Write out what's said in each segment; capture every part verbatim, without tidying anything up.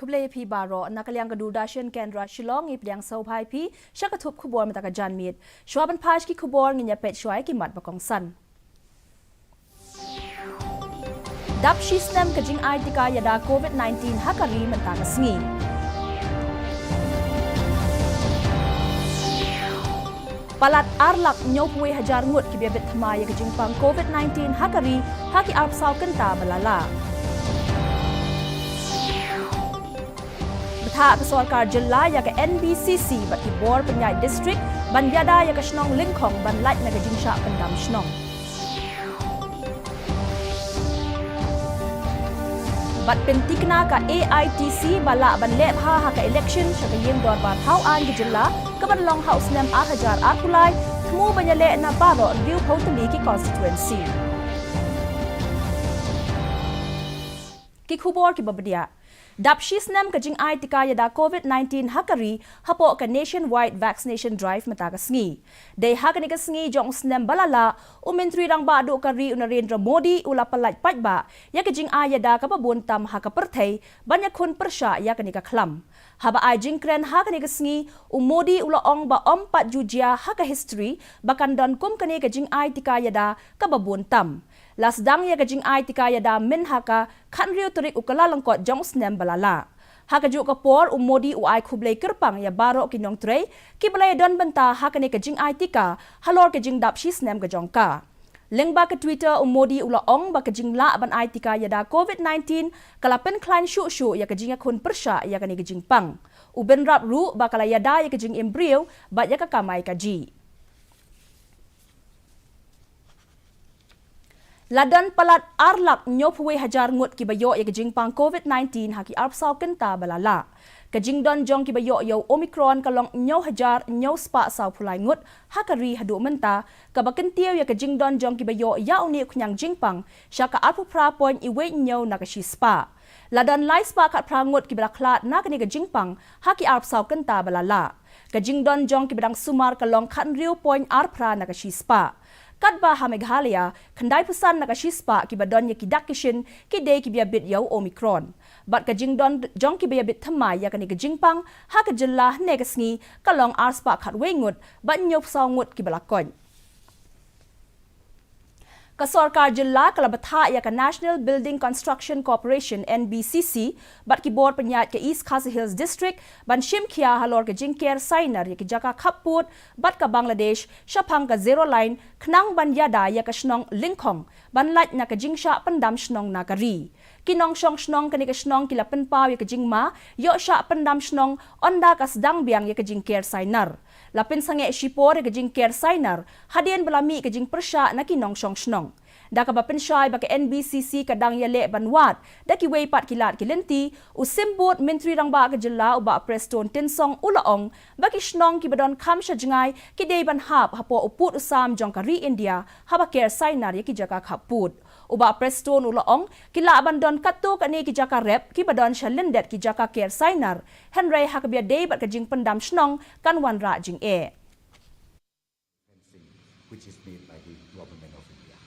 Khublei phi baroh, na ka liang ka Doordarshan Kendra Shillong, ngi pdiang sngewbha ïa phi sha ka thup khubor mynta ka janmiet. Shuwa ban phai sha ki khubor, ngin ïa peit shuwa ïa ki mat ba kongsan. Dap shi snem ka jingai tika ïada covid nineteen ha ka ri mynta ka sngi. Palat ar lak hynñiewphew wei hajar ngut kiba ïa bit thymmai ïa ka jingpang covid nineteen ha ka ri ha ki arphew saw kynta ba la lah. Bthah ka sorkar jylla ïa ka N B C C bad ki bor pynïaid district ban ïada ïa ka shnong Lyngkhong ban lait na ka jingshah pyndam shnong. Bad pyntikna ka A I T C ba lah ban leh bha ha ka election sha ka ïing dorbar thaw aiñ ka jylla kaban long ha u snem ar hajar arphew lai, thmu ban ïaleh na baroh hynriewphew tylli ki constituency. Ki khubor kiba bniah. Dap shi snem ka jingai tika ïada covid nineteen ha ka ri hapoh ka nationwide vaccination drive mynta ka sngi. Dei ha kane ka sngi jong u snem ba la lah, u Myntri Rangbah Duh ka ri u Narendra Modi u la pyllait paidbah ïa ka jingai ïada kaba bun tam ha ka pyrthei ban ïakhun pyrshah ïa kane ka khlam. Haba ai jingkren ha kane ka sngi, u Modi u la ong ba ym pat ju jia ha ka history ba kan don kum kane ka jingai tika ïada kaba bun tam. La sdang ïa ka jingai tika ïada myn ha ka khathynriew tarik u Kyllalyngkot jong u snem ba la lah. Ha kajuh ka por u Modi u ai khublei kyrpang ïa baroh ki nongtrei kiba la ïadon bynta ha kane ka jingai tika halor ka jingdap shi snem ka jong ka. Lyngba ka Twitter u Modi u la ong ba ka jinglah ban ai tika ïada covid nineteen ka la pynkhlaiñ shuh shuh ïa ka jingïakhun pyrshah ïa kane ka jingpang. U bynrap ruh ba ka la ïada ïa ka jingim briew bad ïa ka kamai kajih. La don palat ar lak hynñiewphew wei hajar ngut kiba ïoh ïa ka jingpang covid nineteen ha ki arphew saw kynta ba la lah. Ka jingdon jong kiba ïoh ïa u Omicron ka long hynñiew hajar hynñiew spah sawphew lai ngut ha ka ri haduh mynta, kaba kyntiew ïa ka jingdon jong kiba ïoh ïa une u khñiang jingpang sha ka arphew phra point wei hynñiew na ka shispah. La don lai spah khatphra ngut kiba la khlad na kane ka jingpang ha ki arphew saw kynta ba la lah. Ka jingdon jong kiba dang sumar ka long khathynriew point ar phra na ka shispah. Katba ha Meghalaya, khyndaiphew san na ka shispah kiba don ïa ki dak ki shin ki dei kiba ïa bit ïa u Omicron. Bad ka jingdon jong kiba ïa bit thymmai ïa kane ka jingpang ha ka jylla hynne ka sngi ka long ar spah khatwei ngut bad hynñiewphew saw ngut kiba la koit. Ka sorkar jylla ka la bthah ïa ka National Building Construction Corporation, N B C C, bad ki bor pynïaid ka East Khasi Hills District ban shim khia halor ka jingker sainar ïa ki jaka khappud bad ka Bangladesh shaphang ka Zero Line khnang ban ïada ïa ka shnong Lyngkhong ban lait na ka jingshah pyndam shnong na ka ri. Ki nongshong shnong kane ka shnong ki la pynpaw ïa ka jingma ïoh shah pyndam shnong ynda ka sdang biang ïa ka jingker sainar. La pynsangeh shipor ïa ka jingker sainar hadien ba la mih ka jingpyrshah na ki nongshong shnong. Da kaba pynshai ba ka N B C C ka dang ïaleh ban wad da kiwei pat ki lad ki lynti, u Symbud Myntri Rangbah ka jylla u Bah Prestone Tynsong u la ong ba ki shnong kiba don kham sha jngai ki dei ban hap hapoh u pud u sam jong ka ri India haba ker sainar ïa ki jaka khappud. U Bah Prestone u la ong ki lah ban don katto katne ki jaka rep kiba don sha lyndet ki jaka ker sainar, hynrei ha kaba ïadei bad ka jingpyndam shnong kan wanrah jingeh. Which is made by the government of India.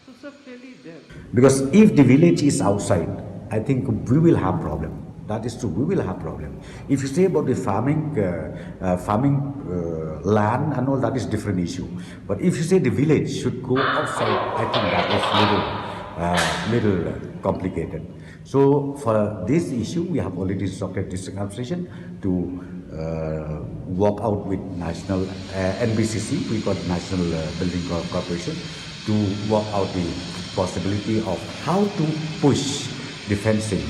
So, sir, clearly there. Because if the village is outside, I think we will have problem. That is true, we will have problem. If you say about the farming, uh, uh, farming, uh, land and all, that is different issue. But if you say the village should go outside, I think that is little, uh, little, uh, complicated. So for this issue, we have already instructed district administration to, uh, work out with national, uh, N B C C, we call it National, uh, Building Co-, Corporation, to work out the possibility of how to push the fencing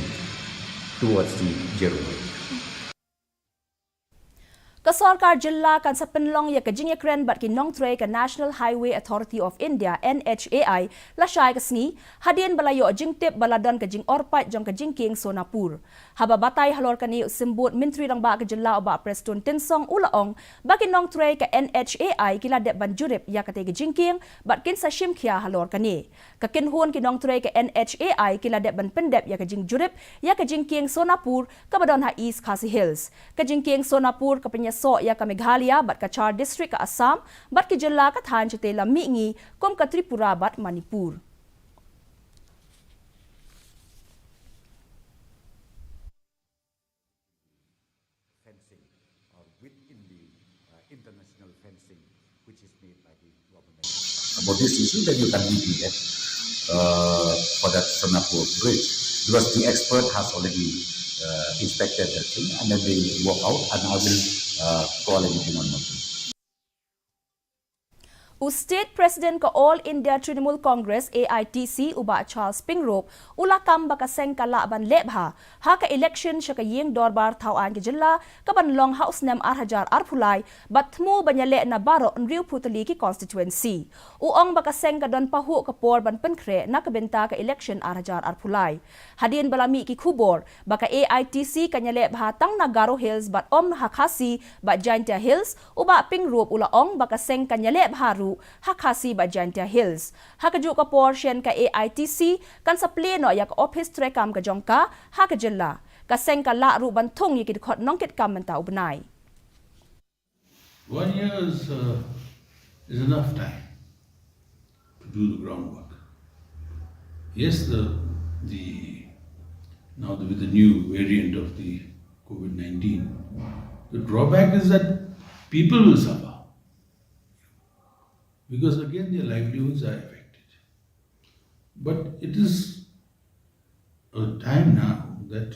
towards the zero line. Ka sorkar jylla kan sa pynlong ïa ka jingïakren bad ki nongtrei ka National Highway Authority of India, N H A I, lashai ka sngi, hadien ba la ïoh jingtip ba la don ka jingorpait jong ka jingkieng Sonapur. Haba batai halor kane, u Symbud Myntri Rangbah ka jylla u Bah Prestone Tynsong u la ong ba ki nongtrei ka N H A I ki la dep ban jurip ïa katei ka jingkieng bad kin sa shim khia halor kane. Ka kynhun ki nongtrei ka N H A I ki la dep ban pyndep ïa ka jingjurip ïa ka jingkieng Sonapur kaba don ha East Khasi Hills. Ka jingkieng Sonapur ka pynïasoh ïa ka Meghalaya bad ka Char District ka Assam bad ki jylla ka thaiñ shatei lam mihngi kum ka Tripura bad Manipur. fencing or within the uh, international fencing which is made by the government. About this issue, then you can mediate uh, for that Sonapur bridge, because the expert has already uh, inspected that thing, and then they walk out, and I will uh, call a meeting on Monday. U State President ka All India Trinamool Congress, A I T C, u Bah Charles Pyngrope, u la kam ba ka seng ka lah ban leh bha ha ka election sha ka ïing dorbar thaw aiñ ka jylla, ka ban long ha u snem ar hajar arphew lai, bad thmu ban ïaleh na baroh hynriewphew tylli ki constituency. U ong ba ka seng ka don pahuh ka por ban pynkhreh na ka bynta ka election ar hajar arphew lai. Hadien ba la mih ki khubor ba ka A I T C kan ïaleh bha tang na Garo Hills bad ym ha Khasi bad Jaintia Hills, u Bah Pyngrope u la ong ba ka seng kan ïaleh bha ruh ha Khasi bad Jaintia Hills. Ha kajuh ka por shen, ka A I T C kan sa plie noh ïa ka ophis treikam ka jong ka ha ka jylla. Ka seng ka lah ruh ban thung ïa ki dkhot nongkitkam mynta u bnai. One year is, uh, is enough time to do the groundwork. Yes, the, the, now the, with the new variant of the COVID nineteen, the drawback is that people will suffer because again their livelihoods are affected. But it is a time now that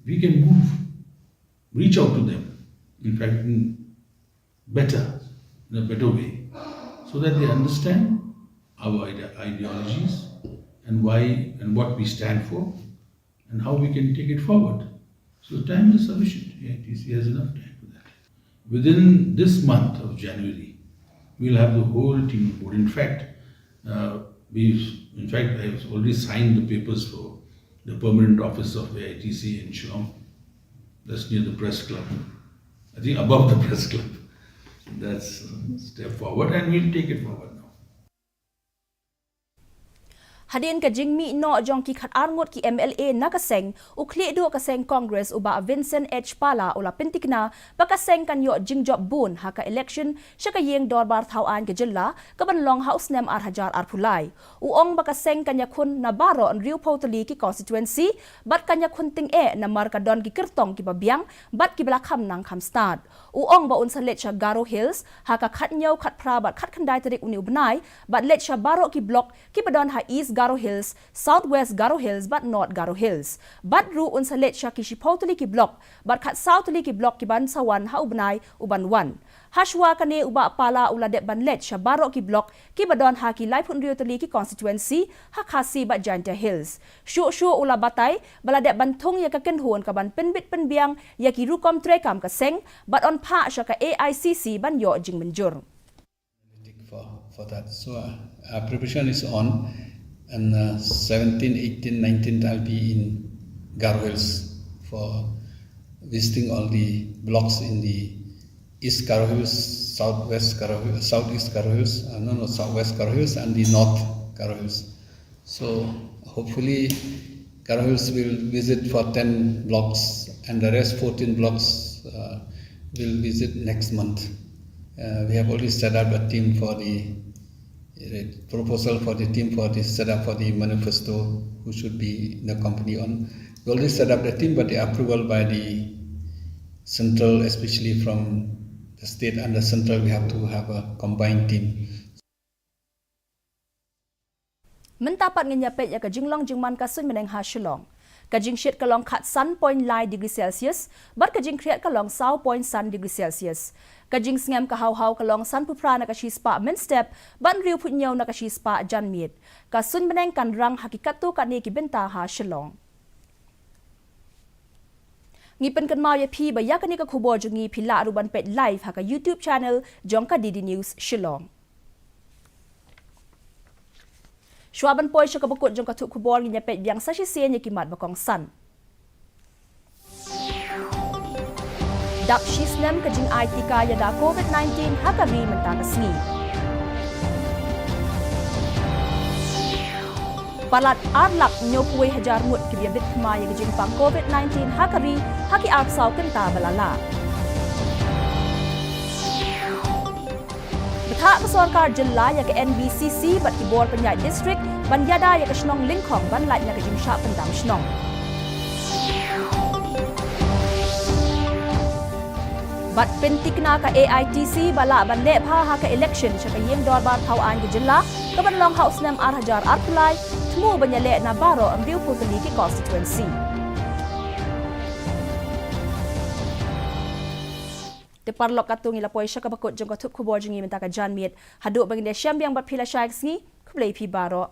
we can move, reach out to them, in fact, in better, in a better way, so that they understand our ide- ideologies and why and what we stand for and how we can take it forward. So time is sufficient. A I T C has enough time for that. Within this month of January, we'll have the whole team on board. In fact, uh, we, in fact, I have already signed the papers for the permanent office of A I T C in Shillong. That's near the press club. I think above the press club. That's a step forward, and we'll take it forward now. Hadien ka jingmih noh jong ki khat ar ngut ki M L A na ka seng, u khlieh duh ka seng Congress u Bah Vincent H Pala u la pyntikna ba ka seng kan ïoh jingjop bun ha ka election sha ka ïing dorbar thaw aiñ ka jylla ka ban long ha u snem ar hajar arphew lai. U ong ba ka seng kan ïakhun na baroh hynriewphew tylli ki constituency bad kan ïakhun tyngeh namar ka don ki kyrtong kiba biang bad kiba la kham nang kham stad. U ong ba un sa leit sha Garo Hills ha ka khathynñiew, khatphra bad khatkhyndai tarik une u bnai, bad leit sha baroh ki block kiba don ha East Garo Hills, South West Garo Hills bad North Garo Hills. Bad ruh un sa leit sha ki shiphew tylli ki block bad khatsaw tylli ki block kiban sa wan ha u bnai u ban wan. Hashwa kane u Bah Pala u la dep ban leit sha baroh ki block kiba don ha ki laiphew hynriew tylli ki constituency ha Khasi bad Jaintia Hills. Shuh shuh u la batai ba la dep ban thung ïa ka kynhun ka ban pynbit pynbiang ïa ki rukom treikam ka seng bad yn phah sha ka A I C C ban ïoh jingmynjur. For, for that. So uh, our preparation is on, and uh, seventeen, eighteen, nineteenth I'll be in Garo Hills for visiting all the blocks in the East Garo Hills, Southwest Garo Hills, Southeast Garo Hills, uh, no, no, Southwest Garo Hills, and the North Garo Hills. So hopefully, Garo Hills will visit for ten blocks, and the rest fourteen blocks uh, will visit next month. Uh, we have already set up a team for the uh, proposal for the team for the setup for the manifesto, who should be the company on. We already set up the team, but the approval by the central, especially from the state and the central, we have to have a combined team. Mynta pat ngin ïa peit ïa ka jinglong jingman ka suiñ bneng ha Shillong. Ka jingshit ka long khatsan point lai degree Celsius bad ka jingkhriat ka long saw point san degree Celsius. Ka jingsngem ka haw haw ka long sanphew phra na ka shispah mynstep bad hynriewphew hynñiew na ka shispah janmiet. Ka suiñ bneng kan rang ha ki katto katne ki bynta ha Shillong. Ngi pynkynmaw ïa phi ba ïa kane ka khubor jong ngi phi lah ruh ban peit live ha ka YouTube channel jong ka D D News Shillong. Shuwa ban poi sha kaba kut jong ka thup khubor, ngin ïa peit biang sa shisien ïa ki mat ba kongsan. Dap shi snem ka jingai tika ïada COVID nineteen ha ka ri mynta ka sngi. Palat ar lak hynñiewphew wei hajar ngut ki ba ïabit thymmai ïa ka jingpang COVID nineteen ha ka ri ha ki arphew saw kynta ba la lah. Bthah ka sorkar jylla ïa ka N B C C bad ki bor pynïaid district ban ïada ïa ka shnong Lyngkhong ban lait na ka jingshah pyndam shnong. Bad pyntikna ka A I T C ba lah ban leh bha ha ka election sha ka Ïing Dorbar Thaw Aiñ ka Jylla, ka ban long ha u snem ar hajar arphew lai, thmu ban ïaleh na baroh hynriewphew tylli ki constituency. Te paralok, katto ngi la poi sha kaba kut jong ka thup khubor jong ngi mynta ka janmiet. Haduh ba ngin ïashem biang bad phi lashai ka sngi, khublei phi baroh.